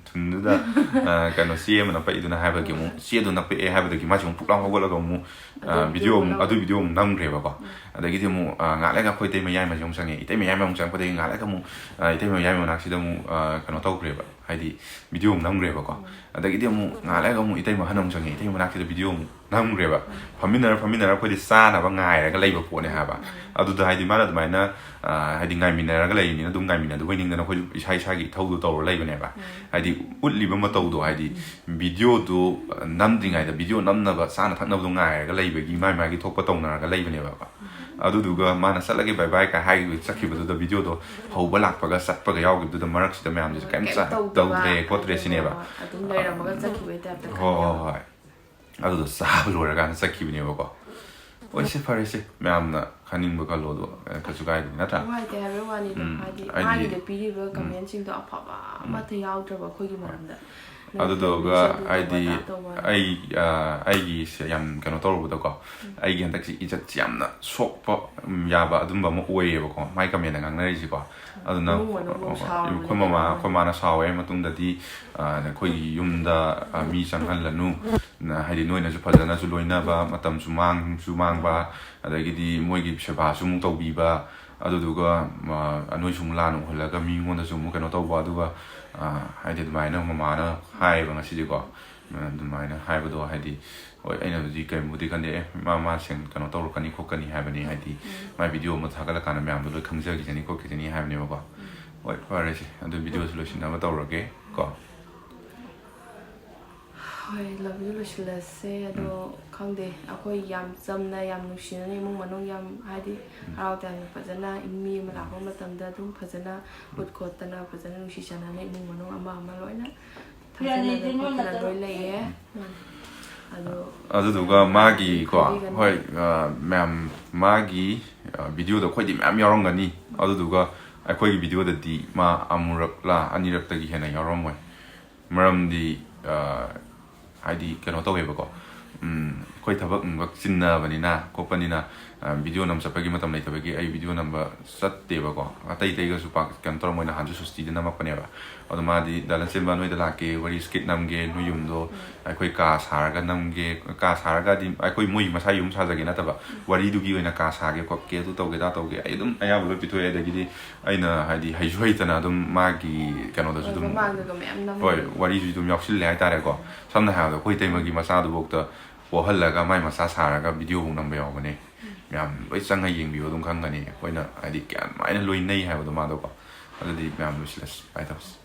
ꯊꯨꯟꯗꯨꯗ, ꯑ, ꯀꯩꯅꯣ ꯆꯦ ꯑꯃ ꯅꯞꯄꯛꯏꯗꯨꯅ?" ꯍꯥꯏꯕꯒꯤ ꯑꯃꯨꯛ ꯆꯦꯗꯣ ꯅꯞꯄꯛꯑꯦ ꯍꯥꯏꯕꯗꯒꯤ ꯃꯥꯁꯦ ꯑꯃꯨꯛ ꯐꯨꯛ ꯂꯥꯎ ꯍꯧꯒꯠꯂꯒ ꯑꯃꯨꯛ, ꯑ, ꯑꯗꯨ video ꯑꯃꯨꯛ, video ꯑꯗꯨ video ꯑꯃꯨꯛ ꯅꯝꯈ꯭ꯔꯦꯕꯀꯣ꯫ ꯑꯗꯒꯤꯗꯤ ꯑꯃꯨꯛ, ꯑ, ꯉꯥꯏꯍꯥꯛ ꯂꯩꯔꯒ ꯑꯩꯈꯣꯏ ꯏꯇꯩꯃ ꯌꯥꯏꯃꯁꯦ ꯑꯃꯨꯛ ꯆꯪꯉꯦ꯫ ꯏꯇꯩꯃ ꯌꯥꯏꯃ ꯑꯃꯨꯛ ꯆꯪꯉꯛꯄꯗꯒꯤ ꯉꯥꯏꯍꯥꯛ ꯂꯩꯔꯒ ꯑꯃꯨꯛ, ꯑ, ꯏꯇꯩꯃ ꯌꯥꯏꯃ ꯃꯅꯥꯛꯁꯤꯗ ꯑꯃꯨꯛ, ꯑ, ꯀꯩꯅꯣ ꯇꯧꯈ꯭ꯔꯦꯕ꯫ ꯍꯥꯏꯗꯤ video ꯑꯃꯨꯛ ꯅꯝꯈ꯭ꯔꯦꯕꯀꯣ꯫ ꯑꯗꯒꯤꯗꯤ ꯑꯃꯨꯛ ꯉꯥꯏꯍꯥꯛ ꯂꯩꯔꯒ ꯑꯃꯨꯛ ꯏꯇꯩꯃ ꯑꯍꯟ ꯑꯃꯨꯛ ꯆꯪꯉꯛꯑꯦ꯫ ꯏꯇꯩꯃ ꯃꯅꯥꯛꯁꯤꯗ video ꯑꯃꯨꯛ ꯅꯝꯈ꯭ꯔꯦꯕ꯫ ꯐꯝꯃꯤꯟꯅꯔ, ꯐꯝꯃꯤꯟꯅꯔ ꯑꯩꯈꯣꯏꯗꯤ ꯆꯥꯅꯕ ꯉꯥꯏꯔꯒ ꯂꯩꯕ ꯄꯣꯠꯅꯦ ꯍꯥꯏꯕ꯫ ꯑꯗꯨꯗ ꯍꯥꯏꯗꯤ ꯃꯥꯅ ꯑꯗꯨꯃꯥꯏꯅ, ꯑ, ꯍꯥꯏꯗꯤ ꯉꯥꯏꯃꯤꯟꯅꯔꯒ ꯂꯩꯔꯤꯅꯤꯅ ꯑꯗꯨꯝ ꯉꯥꯏꯃꯤꯟꯅꯗꯧꯕꯩ ꯅꯤꯡꯗꯅ ꯑꯩꯈꯣꯏꯁꯨ ꯏꯁꯥ ꯏꯁꯥꯒꯤ ꯏꯊꯧꯗꯣ ꯇꯧꯔ ꯂꯩꯕꯅꯦꯕ꯫ ꯍꯥꯏꯗꯤ ꯎꯠꯂꯤꯕ ꯃꯇꯧꯗꯣ, ꯍꯥꯏꯗꯤ videoꯗꯣ, ꯑ, ꯅꯝꯗ꯭ꯔꯤꯉꯩꯗ video ꯅꯝꯅꯕ ꯆꯥꯅ ꯊꯛꯅꯕꯗꯣ ꯉꯥꯏꯔꯒ ꯂꯩꯕꯒꯤ ꯃꯥꯏ ꯃꯥꯏꯒꯤ ꯊꯣꯛꯄ ꯇꯧꯅꯔꯒ ꯂꯩꯕꯅꯦꯕ꯫ ꯑꯗꯨꯗꯨꯒ ꯃꯥꯅ "ꯆꯠꯂꯒꯦ, bye bye" ꯀꯥꯏ ꯍꯥꯏꯈꯤꯕ, ꯆꯠꯈꯤꯕꯗꯨꯗ videoꯗꯣ ꯍꯧꯕ ꯂꯥꯛꯄꯒ ꯆꯠꯄꯒ ꯌꯥꯎꯈꯤꯕꯗꯨꯗ ꯃꯔꯛꯁꯤꯗ ꯃꯌꯥꯝꯁꯤꯁꯨ ꯀꯩꯝ ꯀꯩꯝ ꯆ-, ꯇꯧꯗꯕ, ꯇꯧꯗ꯭ꯔꯦ ꯈꯣꯠꯇ꯭ꯔꯦ ꯁꯤꯅꯦꯕ꯫ ꯑꯗꯨꯝ ꯂꯩꯔꯝꯃꯒ ꯆꯠꯈꯤꯕꯩ typeꯇ ꯍꯣꯏ, ꯍꯣꯏ, ꯈꯟꯕ꯫ ꯍꯣꯏ꯫ ꯑꯗꯨꯗꯣ ꯆꯥꯕ ꯂꯣꯏꯔꯀꯥꯟꯗ ꯆꯠꯈꯤꯕꯅꯦꯕꯀꯣ꯫ ꯍꯣꯏ, ꯁꯦ, ꯐꯔꯦ, ꯁꯦ, ꯃꯌꯥꯝꯅ ꯈꯟꯅꯤꯡꯕ ꯈꯜꯂꯣ, ꯑꯗꯣ, ꯑ, ꯀꯩꯁꯨ ꯀꯥꯏꯗꯦ, ꯅꯠꯇ꯭ꯔꯥ? ꯅꯨꯡꯉꯥꯏꯇꯦ ꯍꯥꯏꯕꯩ ꯋꯥꯅꯤꯗ꯫ ꯎꯝ, ꯍꯥꯏꯗꯤ ꯍꯥꯏꯗꯤ ꯃꯥꯒꯤꯗ ꯄꯤꯔꯤꯕ ꯎꯝ꯫ Commentꯁꯤꯡꯗꯣ ꯑꯐꯕ ꯎꯝ꯫ ꯑꯃꯠꯇ ꯌꯥꯎꯗ꯭ꯔꯕ ꯑꯩꯈꯣꯏꯒꯤ ꯍꯣꯏ꯫ ꯃꯔꯝꯗ꯫ ꯑꯗꯨꯗꯨꯒ ꯍꯥꯏꯗꯤ ꯑꯩ ꯑꯩꯒꯤꯁꯦ ꯌꯥꯝ ꯀꯩꯅꯣ ꯇꯧꯔꯨꯕꯗꯀꯣ, ꯑꯩꯒꯤ ꯍꯟꯗꯛꯁꯤ ꯏꯖꯠꯁꯤ ꯌꯥꯝꯅ ꯁꯣꯛꯄ ꯌꯥꯕ ꯑꯗꯨꯝꯕ ꯑꯃ ꯑꯣꯏꯌꯦꯕꯀꯣ, ꯃꯥꯏ ꯀꯃꯦꯟꯗ ꯉꯥꯡꯅꯔꯤꯁꯤꯀꯣ꯫ ꯑꯗꯨꯅ ꯑꯩꯈꯣꯏ ꯃꯃꯥ ꯑꯩꯈꯣꯏ ꯃꯥꯅ ꯁꯥꯎꯋꯦ ꯃꯇꯨꯡꯗꯗꯤ, ꯑꯩꯈꯣꯏꯒꯤ ꯌꯨꯝꯗ ꯃꯤ ꯆꯪꯍꯜꯂꯅꯨ, ꯍꯥꯏꯗꯤ ꯅꯣꯏꯅꯁꯨ ꯐꯖꯅꯁꯨ ꯂꯣꯏꯅꯕ, ꯃꯇꯝꯁꯨ ꯃꯥꯡꯁꯨ ꯃꯥꯡꯕ, ꯑꯗꯒꯤꯗꯤ ꯃꯣꯏꯒꯤ ꯁꯦꯕꯥꯁꯨ ꯑꯃꯨꯛ ꯇꯧꯕꯤꯕ, ꯑꯗꯨꯗꯨꯒ ꯅꯣꯏꯁꯨ ꯑꯃꯨꯛ ꯂꯥꯟꯅ ꯎꯍꯜꯂꯒ ꯃꯤꯉꯣꯟꯗꯁꯨ ꯑꯃꯨꯛ ꯀꯩꯅꯣ ꯇꯧꯕ꯫ ꯑꯗꯨꯒ ꯍꯥꯏꯗꯤ ꯑꯗꯨꯃꯥꯏꯅ ꯃꯃꯥꯅ ꯍꯥꯏꯌꯦꯕ ꯉꯁꯤꯁꯦꯀꯣ꯫ ꯑꯗꯨꯃꯥꯏꯅ ꯍꯥꯏꯕꯗꯣ ꯍꯥꯏꯗꯤ, ꯍꯣꯏ, ꯑꯩꯅꯕꯨꯗꯤ ꯀꯔꯤꯝꯕꯨꯗꯤ ꯈꯟꯗꯦ, ꯑꯦ, ꯃꯥ ꯃꯥ ꯁꯦꯡ ꯀꯩꯅꯣ ꯇꯧꯔꯛꯀꯅꯤ ꯈꯣꯠꯀꯅꯤ ꯍꯥꯏꯕꯅꯤ, ꯍꯥꯏꯗꯤ ꯃꯥꯏ ꯚꯤꯗꯤꯑꯣ ꯑꯃ ꯊꯥꯒꯠꯂꯀꯥꯟꯗ ꯃꯌꯥꯝꯗꯣ ꯂꯣꯏ ꯈꯪꯖꯈꯤꯁꯅꯤ ꯈꯣꯠꯈꯤꯁꯅꯤ ꯍꯥꯏꯕꯅꯦꯕꯀꯣ꯫ ꯍꯣꯏ, ꯐꯔꯦꯁꯦ, ꯑꯗꯨ ꯚꯤꯗꯤꯑꯣꯁꯨ ꯂꯣꯏꯁꯤꯟꯅꯕ ꯇꯧꯔꯒꯦ ꯀꯣ꯫ ꯍꯣꯏ, ꯂꯧꯕꯤꯌꯨ, ꯂꯣꯏꯁꯤꯜꯂꯁꯦ꯫ ꯑꯗꯣ ꯈꯪꯗꯦ, ꯑꯩꯈꯣꯏ ꯌꯥꯝ ꯆꯝꯅ, ꯌꯥꯝ ꯅꯨꯡꯁꯤꯅꯅ, ꯏꯃꯨꯡ ꯃꯅꯨꯡ ꯌꯥꯝ, ꯍꯥꯏꯗꯤ, ꯍꯔꯥꯎ ꯇꯌꯥꯝꯅ ꯐꯖꯅ ꯃꯤ ꯑꯃ ꯂꯥꯛꯄ ꯃꯇꯝꯗ ꯑꯗꯨꯝ ꯐꯖꯅ ꯎꯠ ꯈꯣꯠꯇꯅ, ꯐꯖꯅ ꯅꯨꯡꯁꯤ ꯆꯥꯟꯅꯅ ꯏꯃꯨꯡ ꯃꯅꯨꯡ ꯑꯃ ꯑꯃ ꯂꯣꯏꯅ ꯊꯥꯖꯅꯅ ꯈꯣꯠꯇꯅ ꯂꯣꯏ ꯂꯩꯌꯦ꯫ ꯑꯗꯣ ꯑꯗꯨꯗꯨꯒ ꯃꯥꯒꯤ ꯀꯣ, ꯍꯣꯏ, ꯃꯌꯥꯝ, ꯃꯥꯒꯤ ꯚꯤꯗꯤꯑꯣꯗ ꯑꯩꯈꯣꯏꯗꯤ ꯃꯌꯥꯝ ꯌꯥꯎꯔꯝꯒꯅꯤ꯫ ꯑꯗꯨꯗꯨꯒ ꯑꯩꯈꯣꯏꯒꯤ ꯚꯤꯗꯤꯑꯣꯗꯗꯤ ꯃꯥ ꯑꯃꯨꯔꯛꯂ ꯑꯅꯤꯔꯛꯇꯒꯤ ꯍꯦꯟꯅ ꯌꯥꯎꯔꯝꯃꯣꯏ꯫ ꯃꯔꯝꯗꯤ ꯍꯥꯏꯗꯤ ꯀꯩꯅꯣ ꯇꯧꯋꯦꯕꯀꯣ, ꯑꯩꯈꯣꯏ ꯊꯕꯛ ꯅꯨꯡꯕꯛ ꯆꯤꯟꯅꯕꯅꯤꯅ ꯈꯣꯠꯄꯅꯤꯅ, ꯚꯤꯗꯤꯑꯣ ꯅꯝ ꯆꯠꯄꯒꯤ ꯃꯇꯝ ꯂꯩꯇꯕꯒꯤ ꯑꯩ ꯚꯤꯗꯤꯑꯣ ꯅꯝꯕ ꯆꯠꯇꯦꯕꯀꯣ꯫ ꯑꯇꯩ ꯑꯇꯩꯒꯁꯨ ꯄꯥꯛ ꯀꯩꯅꯣ ꯇꯧꯔꯝꯃꯣꯏ, ꯅꯍꯥꯟꯁꯨ ꯁꯨꯁꯇꯤꯗ ꯅꯝꯃꯛꯄꯅꯦꯕ꯫ ꯑꯗꯣ ꯃꯥꯗꯤ "ꯗꯥ ꯂꯟꯆꯦꯟꯕ ꯅꯣꯏꯗ ꯂꯥꯛꯀꯦ, ꯋꯥꯔꯤ ꯁ꯭ꯀꯤꯠ ꯅꯝꯒꯦ, ꯅꯣꯏ ꯌꯨꯝꯗꯣ ꯑꯩꯈꯣꯏ ꯀꯥ ꯁꯥꯔꯒ ꯅꯝꯒꯦ", ꯀꯥ ꯁꯥꯔꯒꯗꯤ ꯑꯩꯈꯣꯏ ꯃꯣꯏ ꯃꯁꯥ ꯌꯨꯝ ꯁꯥꯖꯒꯦ ꯅꯠꯇꯕ, ꯋꯥꯔꯤꯗꯨꯒꯤ ꯑꯣꯏꯅ ꯀꯥ ꯁꯥꯒꯦ ꯈꯣꯠꯀꯦ, ꯑꯗꯨ ꯇꯧꯒꯦ, ꯗꯥ ꯇꯧꯒꯦ, ꯑꯩ ꯑꯗꯨꯝ ꯑꯌꯥꯕ ꯂꯣꯏ ꯄꯤꯊꯣꯛꯑꯦ꯫ ꯑꯗꯒꯤꯗꯤ ꯑꯩꯅ ꯍꯥꯏꯗꯤ ꯍꯩꯁꯨ ꯍꯩꯇꯅ ꯑꯗꯨꯝ ꯃꯥꯒꯤ ꯀꯩꯅꯣꯗꯁꯨ ꯑꯗꯨꯝ, ꯃꯃꯥꯡꯗꯒ ꯃꯌꯥꯝ ꯅꯝꯃꯦ꯫ ꯍꯣꯏ, ꯋꯥꯔꯤꯁꯨ ꯑꯗꯨꯝ ꯌꯥꯎꯁꯤꯜꯂꯦ ꯍꯥꯏꯇꯥꯔꯦꯀꯣ꯫ ꯁꯝꯅ ꯍꯥꯏꯔꯕꯗ ꯑꯩꯈꯣꯏ ꯏꯇꯩꯃꯒꯤ ꯃꯆꯥꯗꯨꯐꯥꯎꯗ ꯄꯣꯛꯍꯜꯂꯒ ꯃꯥꯏ ꯃꯆꯥ ꯁꯥꯔꯒ ꯚꯤꯗꯤꯑꯣꯐꯥꯎ ꯅꯝꯕ ꯌꯥꯎꯕꯅꯦ꯫ ꯃꯌꯥꯝ ꯂꯣꯏ ꯆꯪꯉ ꯌꯦꯡꯕꯤꯌꯨ, ꯑꯗꯨꯝ ꯈꯪꯒꯅꯤ ꯑꯩꯈꯣꯏꯅ ꯍꯥꯏꯗꯤ ꯀꯌꯥꯃꯥꯏꯅ ꯂꯣꯏꯅꯩ ꯍꯥꯏꯕꯗꯣ ꯃꯥꯗꯣꯀꯣ꯫ ꯑꯗꯨꯗꯤ ꯃꯌꯥꯝ ꯂꯣꯏꯁꯤꯜꯂꯁꯤ꯫ ꯕꯥꯏ ꯇꯧꯁꯤ꯫